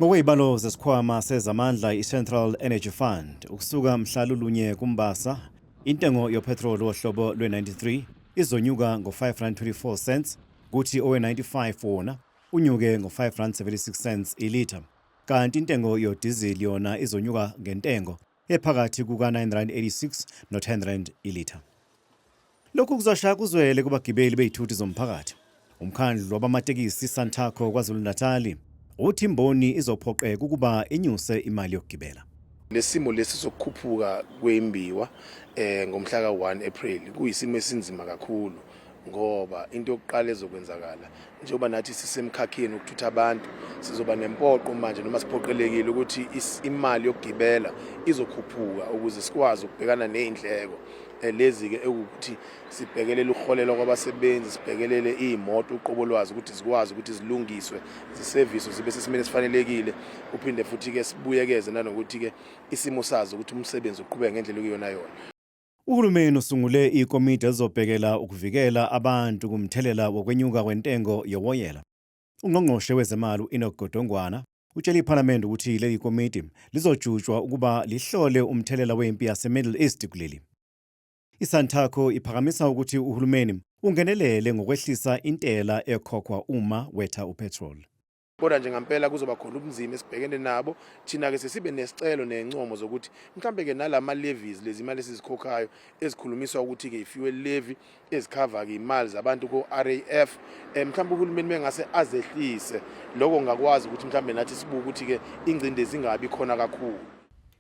Ngokwezibalo zesikhwama sezamandla i-Central Energy Fund, ukusuka mhla lulunye kuMbasa, intengo yopetroli wohlobo lwe-93 izonyuka ngo-R5.24, kuthi owe-95 wona unyuke ngo-R5.76 ilitha. Kanti intengo yodizili yona izonyuka ngentengo ephakathi kuka-R9.86 no-R10 ilitha. Lokhu kuzoshaya kuzwele kubagibeli bey'thuthi zomphakathi. Umkhandlu wabamatekisi Santaco KwaZulu-Natali uthi imboni izophoqeka ukuba inyuse imali yokugibela. Lesimo lesi sokukhuphuka kwembiwa ngomhla ka-1 April kuyisimo esinzima kakhulu, ngoba into yokuqala ezokwenzakala, njengoba nathi sisemkhakheni wokuthutha abantu, sizoba nempoqo manje noma siphoqelekile ukuthi imali yokugibela izokhuphuka ukuze sikwazi ukubhekana nezindleko lezi-ke ekuwukuthi sibhekelele ukuholelwa kwabasebenzi, sibhekelele iy'moto uqobo lwazo ukuthi zikwazi ukuthi zilungiswe, ziseviswe, zibe sesimeni esifanelekile. Kuphinde futhi-ke sibuyekeze nanokuthi-ke isimo sazo ukuthi umsebenzi uqhubeke ngendlela okuyiyona yona. Uhulumeni usungule ikomidi elizobhekela ukuvikela abantu kumthelela wokwenyuka kwentengo yowoyela. Ungqongqoshe wezemali u-Enoch Godongwana utshele iPhalamende ukuthi leli komidi lizojutshwa ukuba lihlole umthelela wempi yase-Middle East kuleli. ISantaco iphakamisa ukuthi uhulumeni ungenelele ngokwehlisa intela ekhokhwa uma wetha upetrol. Kodwa nje ngampela kuzoba khona ubunzima esibhekene nabo. Thina-ke sesibe nesicelo nencomo zokuthi mhlampe-ke nalama levies, lezi imali esizikhokhayo ezikhulumiswa ukuthi-ke i-fuel levy ezikhava-ke imali zabantu ko-RAF, mhlawumbe uhulumeni bengase azehlise. Lokho ngakwazi ukuthi mhlawumbe nathi sibuke ukuthi-ke ingcindezi ingabi khona kakhulu.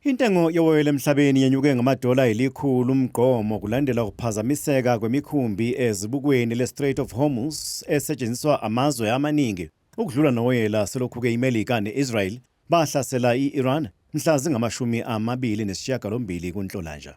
Intengo yowoyela emhlabeni yenyuke ngamadola ayilikhulu umgqomo kulandela ukuphazamiseka kwemikhumbi ezibukweni le-Strait of Hormuz esetshenziswa amazwe amaningi ukudlula nowoyela selokhu-ke iMelika ne-Israel bahlasela i-Iran mhla zingamashumi amabili nesishiyagalombili kuNhlolanja.